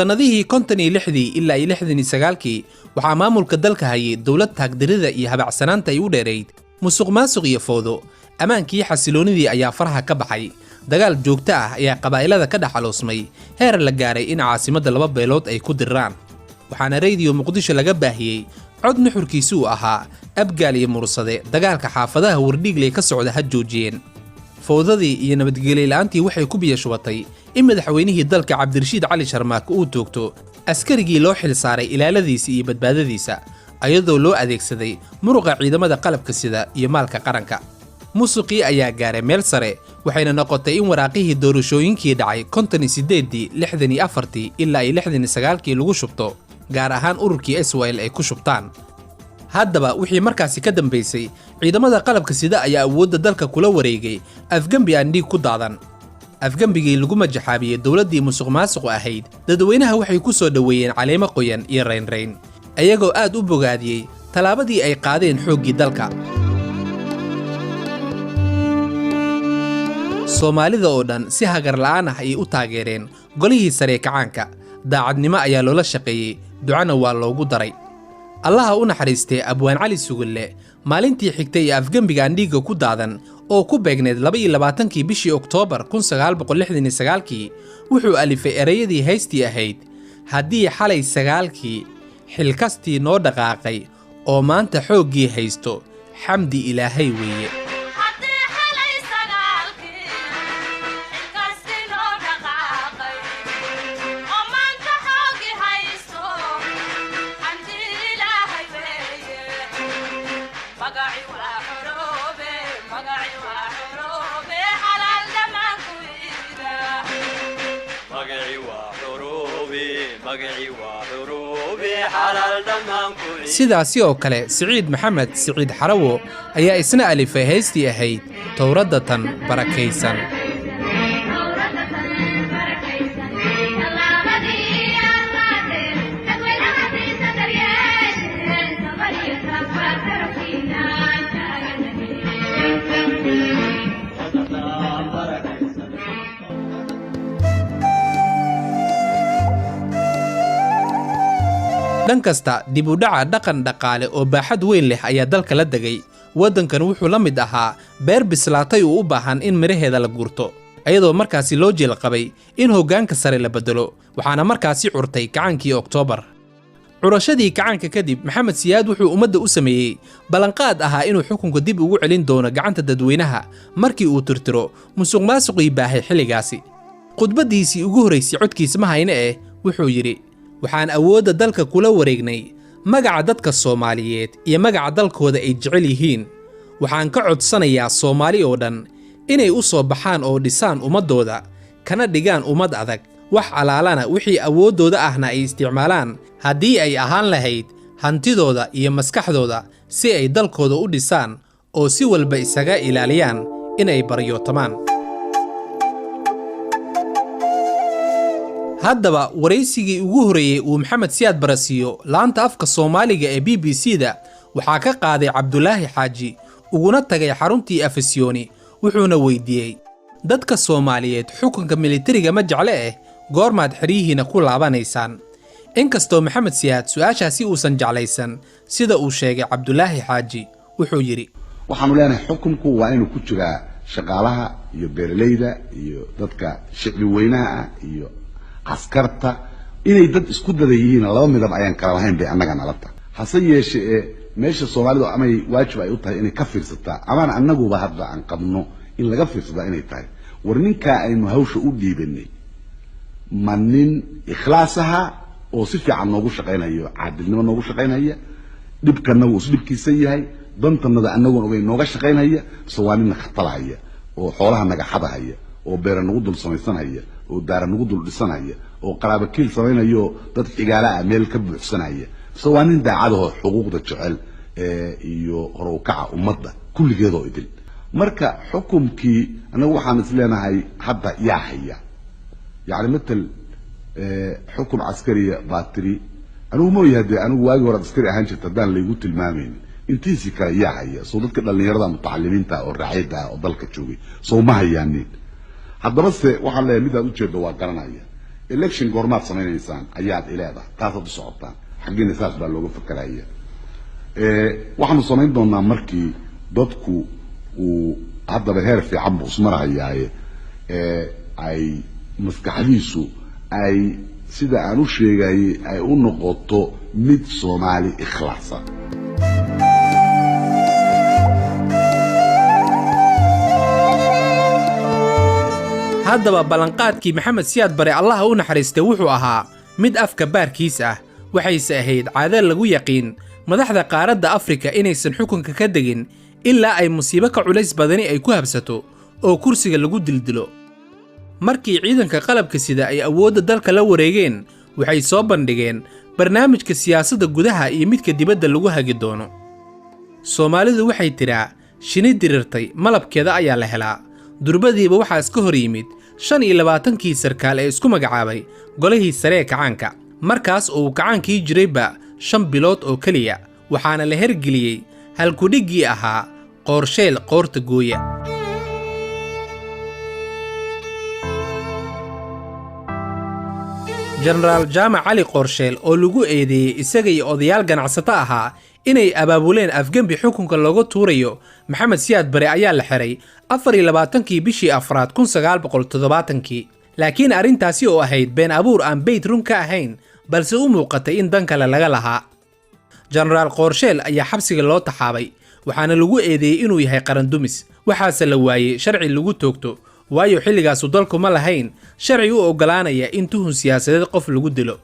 Sannadihii 56-dii ilaa iyo 69-kii waxaa maamulka dalka hayay dowlad taagdarida iyo habacsanaanta ay u dheerayd, musuq maasuq iyo fowdo. Ammaankii, xasiloonnidii ayaa faraha ka baxay. Dagaal joogto ah ayaa qabaa'ilada ka dhex aloosmay, heer la gaaray in caasimadda laba beelood ay ku diriraan. Waxaana Rediyo Muqdisho laga baahiyey cod nuxurkiisu uu ahaa: "Abgaal iyo Mursade dagaalka xaafadaha Wardhiigley ka socda ha joojiyeen." Fowdadii iyo nabadgelyo la'aantii waxay ku biyo shubatay in madaxweynihii dalka, Cabdirashiid Cali Sharmaako, uu toogto askarigii loo xil saaray ilaaladiisa iyo badbaadadiisa, ayadoo loo adeegsaday muruqa ciidamada qalabka sida iyo maalka qaranka. Musuqii ayaa gaaray meel sare, waxayna noqotay in waraaqihii doorashooyinkii dhacay 58-dii, 64-tii ilaa iyo 69-kii lagu shubto, gaar ahaan ururkii SYL ay ku shubtaan. Haddaba, wixii markaasi ka dambaysay, ciidamada qalabka sida ayaa awoodda dalka kula wareegay afgembi aan dhiig ku daadan. Afgembigii lagu majaxaabiyey dowladdii musuq maasuqu ahayd, dadweynaha waxay ku soo dhoweeyeen caleemo qoyan iyo raynrayn, ayagoo aad u bogaadiyey tallaabadii ay qaadeen xooggii dalka. Soomaalida oo dhan si hagar la'aan ah ayay u taageereen golihii sare kacaanka. Daacadnimo ayaa loola shaqeeyey, ducana waa loogu daray. Allaha u naxariistay Abwaan Cali Sugulle, maalintii xigtay ee afgembiga aan dhiigga ku daadan oo ku beegneyd 22-kii bishii Oktoobar 1969-kii, wuxuu alifay ereyadii haystii ahayd: "Haddii xalay sagaalkii xilkastii noo dhaqaaqay oo maanta xooggii haysto, xamdi Ilaahay weeye." Haddii xalay sagaalkii xilkastii loo dhaqaaqay oo maanta xoogi haysto, xamdi Ilaahay weeye. Magaci waa xoroobe, magaci waa xoroobe, xalaal dhammaan ku iida. Magaci waa xoroobe, magaci waa xoroobe, xalaal dhammaan ku. Sidaasi oo kale, Siciid Maxamed Siciid Xarawo ayaa isna alifay haystii ahayd "Towradda tan barakaysan". Towradda tan barakaysan, tallaabadii aad qaadeen, dadweynaha daryeesheen, tabariyo tabar garabkiinaan taaganahay. Dhan kasta, dib u dhaca dhaqan dhaqaale oo baaxad weyn leh ayaa dalka la degay. Waddankan wuxuu la mid ahaa beer bislaatay oo u baahan in midhaheeda la gurto, ayadoo markaasi loo jeel qabay in hoggaanka sare la beddelo. Waxaana markaasi curtay kacaankii Oktoobar. Curashadii kacaanka kadib, Maxamed Siyaad wuxuu ummadda u sameeyey ballanqaad ahaa inuu xukunka dib ugu celin doono gacanta dadweynaha markii uu tirtiro musuqmaasuqii baahay xilligaasi. Khudbaddiisii ugu horraysay, codkiisa ma hayne eh, wuxuu yidhi: "Waxaan awoodda dalka kula wareegnay magaca dadka Soomaaliyeed iyo magaca dalkooda ay jecel yihiin. Waxaan ka codsanayaa Soomaali oo dhan inay u soo baxaan oo dhisaan ummaddooda, kana dhigaan ummad adag, wax alaalana wixii awooddooda ahna ay isticmaalaan, haddii ay ahaan lahayd hantidooda iyo maskaxdooda, si ay dalkooda u dhisaan oo si walba isaga ilaaliyaan inay baryootamaan." Haddaba, waraysigii ugu horreeyey uu Maxamed Siyaad barasiiyo laanta afka Soomaaliga ee BBC-da waxaa ka qaaday Cabdulaahi Xaaji, uguna tagay xaruntii Afisyooni. Wuxuuna weydiiyey: "Dadka Soomaaliyeed xukunka militariga ma jecle eh, goormaad xeryihiina ku laabanaysaan?" Inkastoo Maxamed Siyaad su'aashaasi uusan jeclaysan, sida uu sheegay Cabdulaahi Xaaji, wuxuu yidhi: Waxaanu leenahay xukunku waa inuu ku jiraa shaqaalaha iyo beeralayda iyo dadka shicbi weynaha ah iyo askarta, inay dad isku dada yihiin, laba midab ayaan kala lahayn bay annaga nala tahay. Hase yeeshe ee meesha Soomaalidu amay waajib ay u tahay inay ka fiirsataa, amaan annaguba hadda aan qabno in laga fiirsadaa, inay tahay: war ninkaa aynu hawsha u dhiibanay ma nin ikhlaas aha oo si fiican noogu shaqaynayo, caadilnimo noogu shaqaynaya, dhibkanagu is dhibkiisa yahay, dantanada anagoon ogeyn nooga shaqaynaya, mise waa nin khatalahaya oo xoolaha naga xadahaya oo beera nagu dul samaysanaya oo daara nagu dul dhisanaya oo qaraabo kiil samaynayo, dad xigaala ah meel ka buuxsanaya, mise waa nin daacadahoo xuquuqda jecel iyo hor u kaca ummadda kulligeedoo idil? Marka xukumkii annagu waxaan is leenahay hadda yaa haya, yacni matal xukum caskariya baa tiri. Anigu mooyahay dee, anigu waagii hore askari ahaan jirta haddaan laygu tilmaamaynin, intiisii kale yaa haya? Soo dadka dhallinyarada mutacalimiinta oo racyada ah oo dalka joogay soo ma hayaanin? Haddaba se waxaan leeyahay midaad ujeeddo waa garanaya. Election goormaad samaynaysaan ayaad ileedahay, taasaad u socotaan xaggiina, saas baa looga fakeraya. Waxaanu samayn doonaa markii dadku uu haddaba heer fiican buu ismarahayaaye, ay maskaxdiisu ay sida aan u sheegayay ay u noqoto mid Soomaali ikhlaasa. Haddaba ballanqaadkii Maxamed Siyaad Bare, Allaha u naxariistay, wuxuu ahaa mid afka baarkiis ah. Waxayse ahayd caado lagu yaqiin madaxda qaaradda Afrika inaysan xukunka ka degin ilaa ay musiibo ka culays badani ay ku habsato oo kursiga lagu dildilo. Markii ciidanka qalabka sida ay awoodda dalka la wareegeen, waxay soo bandhigeen barnaamijka siyaasadda gudaha iyo midka dibadda lagu hagi doono. Soomaalidu waxay tidhaa, "Shini dirirtay malabkeeda ayaa la helaa." Durbadiiba waxaa iska hor yimid 25-kii sarkaal ee isku magacaabay golihii sare ee kacaanka, markaas oo uu kacaankii jirayba 5 bilood oo keliya, waxaana la hergeliyey halkudhiggii ahaa "Qoorsheel qoorta gooya". Jenaraal Jaamac Cali Qoorsheel oo lagu eedeeyey isaga iyo odayaal ganacsato ahaa inay abaabuleen afgembi xukunka looga tuurayo Maxamed Siyaad Bare ayaa la xiray 24-kii bishii afraad 1970-kii. Laakiin arrintaasi oo ahayd been abuur aan beyd run ka ahayn, balse u muuqatay in dan kale laga lahaa. Jenaraal Qoorsheel ayaa xabsiga loo taxaabay, waxaana lagu eedeeyey inuu yahay qarandumis. Waxaase la waayey sharci lagu toogto, waayo xilligaasu dalku ma lahayn sharci u oggolaanaya in tuhun siyaasadeed qof lagu dilo.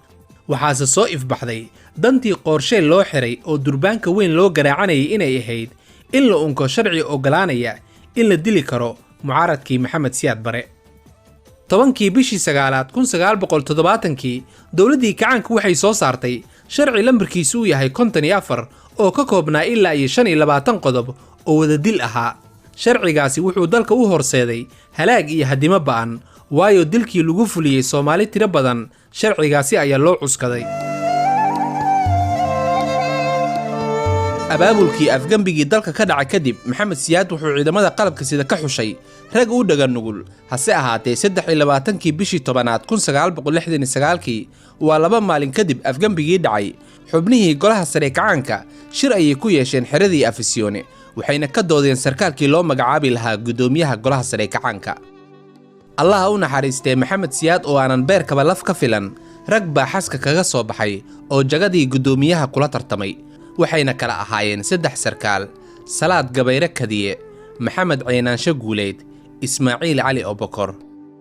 Waxaase soo ifbaxday dantii Qoorsheel loo xiray oo durbaanka weyn loo garaacanayay inay ahayd in la unko sharci oggolaanaya in la dili karo mucaaradkii Maxamed Siyaad Bare. 10-kii bishii sagaalaad 1970-kii dowladdii kacaanka waxay soo saartay sharci lambarkiisu uu yahay 54 oo ka koobnaa ilaa iyo 25 qodob oo wadadil ahaa. Sharcigaasi wuxuu dalka u horseeday halaag iyo hadimo ba'an, waayo dilkii lagu fuliyey Soomaali tiro badan sharcigaasi ayaa loo cuskaday. Abaabulkii afgembigii dalka ka dhaca kadib, Maxamed Siyaad wuxuu ciidamada qalabka sida ka xushay rag u dhaga nugul. Hase ahaatee, 23-kii bishii tobanaad 1969-kii, waa 2 maalin kadib afgembigii dhacay, xubnihii golaha sare kacaanka shir ayay ku yeesheen xeradii Afisyoone, waxayna ka doodeen sarkaalkii loo magacaabi lahaa guddoomiyaha golaha sare kacaanka. Allaha u naxariistee, Maxamed Siyaad oo aanan beerkaba laf ka filan, rag baa xaska kaga soo baxay oo jagadii guddoomiyaha kula tartamay, waxayna kala ahaayeen saddex sarkaal: Salaad Gabayre Kadiye, Maxamed Ceynaansho Guuleyd, Ismaaciil Cali Obokor.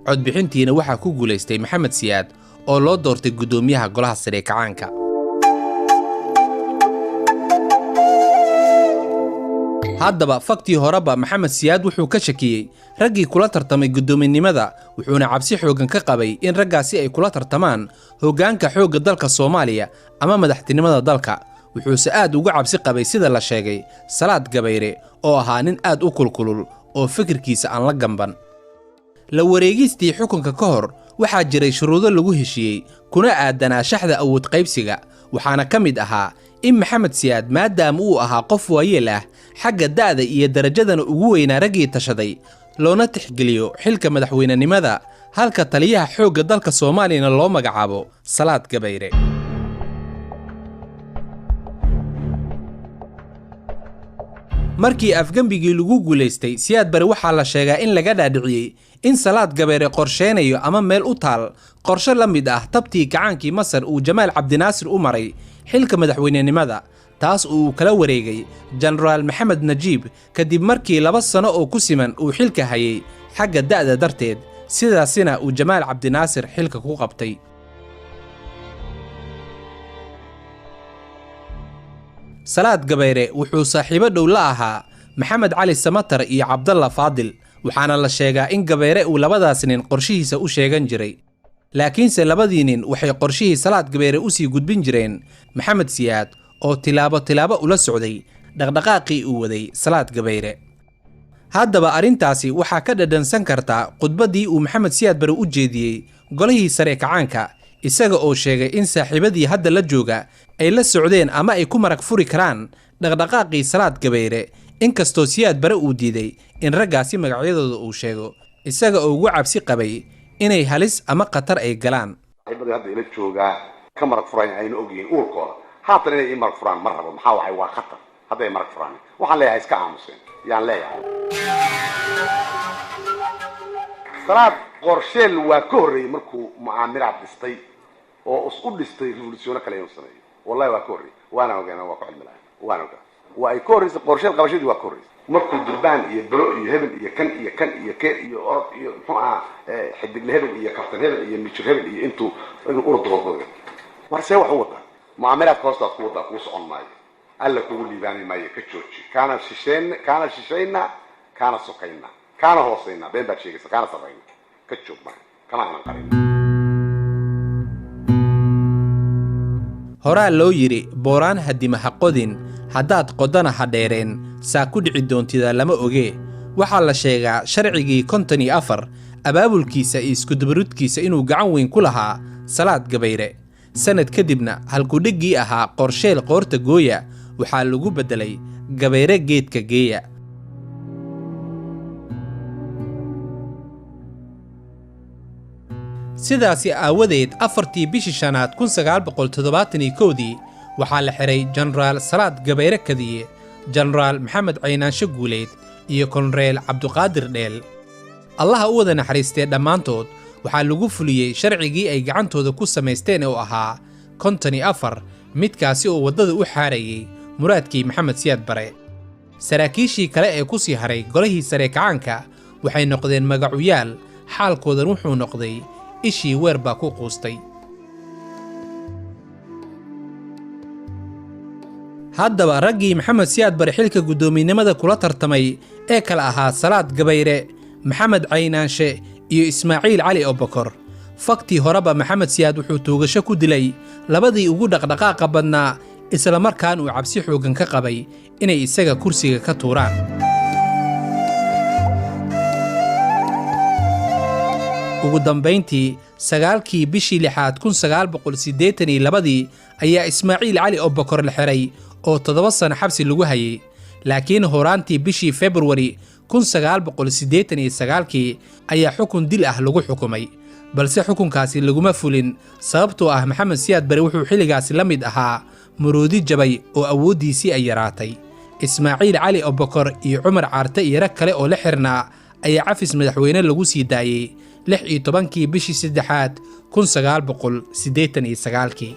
Codbixintiina waxaa ku guulaystay Maxamed Siyaad oo loo doortay guddoomiyaha golaha sare kacaanka. Haddaba faktii horeba Maxamed Siyaad wuxuu ka shakiyey raggii kula tartamay guddoominimada, wuxuuna cabsi xooggan ka qabay in raggaasi ay kula tartamaan hoggaanka xoogga dalka Soomaaliya ama madaxtinimada dalka. Wuxuuse aad uga cabsi qabay, sida la sheegay, Salaad Gabayre oo ahaa nin aad u kulkulul oo fikirkiisa aan la gamban. La wareegistii xukunka ka hor waxaa jiray shuruudo lagu heshiiyey kuna aadanaa shaxda awood qaybsiga, waxaana ka mid ahaa in Maxamed Siyaad, maadaama uu ahaa qof waayeel ah, xagga da'da iyo darajadana ugu weynaa raggii tashaday, loona tixgeliyo xilka madaxweynenimada, halka taliyaha xoogga dalka Soomaaliyana loo magacaabo Salaad Gabayre. Markii afgembigii lagu guulaystay Siyaad Bare, waxaa la sheegaa in laga dhaadhiciyey in Salaad Gabayre qorsheynayo ama meel u taal qorshe la mid ah tabtii kacaankii Masar uu Jamaal Cabdinaasir u maray xilka madaxweynenimada, taas oo uu kala wareegay Jenaraal Maxamed Najiib kadib markii 2 sano oo ku siman uu xilka hayay xagga da'da darteed, sidaasina uu Jamaal Cabdinaasir xilka ku qabtay. Salaad Gabayre wuxuu saaxiibo dhow la ahaa Maxamed Cali Samatar iyo Cabdalla Faadil, waxaana la sheegaa in Gabayre uu labadaas nin qorshihiisa u sheegan jiray. Laakiinse labadii nin waxay qorshihii Salaad Gabayre u sii gudbin jireen Maxamed Siyaad oo tilaabo tilaabo ula socday dhaqdhaqaaqii uu waday Salaad Gabayre. Haddaba arrintaasi waxaa ka dhadhansan kartaa khudbaddii uu Maxamed Siyaad Bare u jeediyey golihii sare kacaanka, isaga oo sheegay in saaxiibadii hadda la jooga ay la socdeen ama ay ku marag furi karaan dhaqdhaqaaqii Salaad Gabayre, inkastoo Siyaad Bare uu diiday in raggaasi magacyadooda uu sheego, isaga oo ugu cabsi qabay inay halis ama khatar ay galaan. Saaxiibadii hadda ila joogaa ka marag furayn ayna ogyihiin uurkooda haatan inay ii marag furaan ma rabo. Maxaa waxay waa khatar hadday marag furaan. Waxaan leeyahay iska aamuseen yaan leeyahay. Salaad Qorsheel waa ka horreeyey markuu mucaamiraad dhistay oo is u dhistay revolutiono kale inuu sameeyo. Wallahi waa ka horreeyey, waana ogeena, waa ku cilmi lahay, waana ogaa. Waa ay ka horreysay Qorsheel qabashadii, waa ka horreysay markuu durbaan iyo belo iyo hebel iyo kan iyo kan iyo ke iyo orod iyo muxuu ahaa, xidigle hebel iyo kaftan hebel iyo mijir hebel iyo intuu inuu urud doodooda. War see wax u wadaa? Mucaamiraadka hoostaad ku wadaa kuu socon maayo, alla kugu liibaani maayo, ka jooji. Kaana shisheyn, kaana shishayna, kaana sokayna, kaana hoosayna, been baad sheegaysa, kaana sarrayna, ka joog maayo, kama aanan qarin. Horaa loo yidhi booraan hadima ha qodin, haddaad qodana ha dheereen, saa ku dhici doontida lama ogee. Waxaa la sheegaa sharcigii 54 abaabulkiisa iyo iskudubarudkiisa inuu gacan weyn ku lahaa Salaad Gabayre. Sannad kadibna halkudhiggii ahaa Qorsheel qoorta gooya waxaa lagu beddelay Gabayre geedka geeya. Sidaasi aawadeed 4-tii bishii shanaad 1971-dii waxaa la xiray Jenaraal Salaad Gabayre Kadiye, Jenaraal Maxamed Caynaansho Guuleed iyo Koloneel Cabduqaadir Dheel. Allaha u wada naxariistee dhammaantood waxaa lagu fuliyey sharcigii ay gacantooda ku samaysteen oo ahaa 54, midkaasi oo waddada u xaarayey muraadkii Maxamed Siyaad Bare. Saraakiishii kale ee ku sii haray golihii sare kacaanka waxay noqdeen magacuyaal, xaalkoodan wuxuu noqday ishii weer baa ku quustay. Haddaba raggii Maxamed Siyaad Bare xilka guddoominimada kula tartamay ee kala ahaa Salaad Gabayre, Maxamed Caynaanshe iyo Ismaaciil Cali Obokor, faktii horeba Maxamed Siyaad wuxuu toogasho ku dilay labadii ugu dhaqdhaqaaqa badnaa, isla markaan uu cabsi xooggan ka qabay inay isaga kursiga ka tuuraan. Ugu dambayntii 9-kii bishii lixaad 1982-dii ayaa Ismaaciil Cali Obokor la xiray oo 7 sano xabsi lagu hayay, laakiin horaantii bishii Februari 1989-kii ayaa xukun dil ah lagu xukumay, balse xukunkaasi laguma fulin, sababtoo ah Maxamed Siyaad Bare wuxuu xilligaasi la mid ahaa maroodi jabay oo awooddiisii ay yaraatay. Ismaaciil Cali Obokor iyo Cumar Caarte iyo rag kale oo la xirnaa ayaa cafis madaxweyne lagu sii daayey 16-kii bishii saddexaad 1989-kii.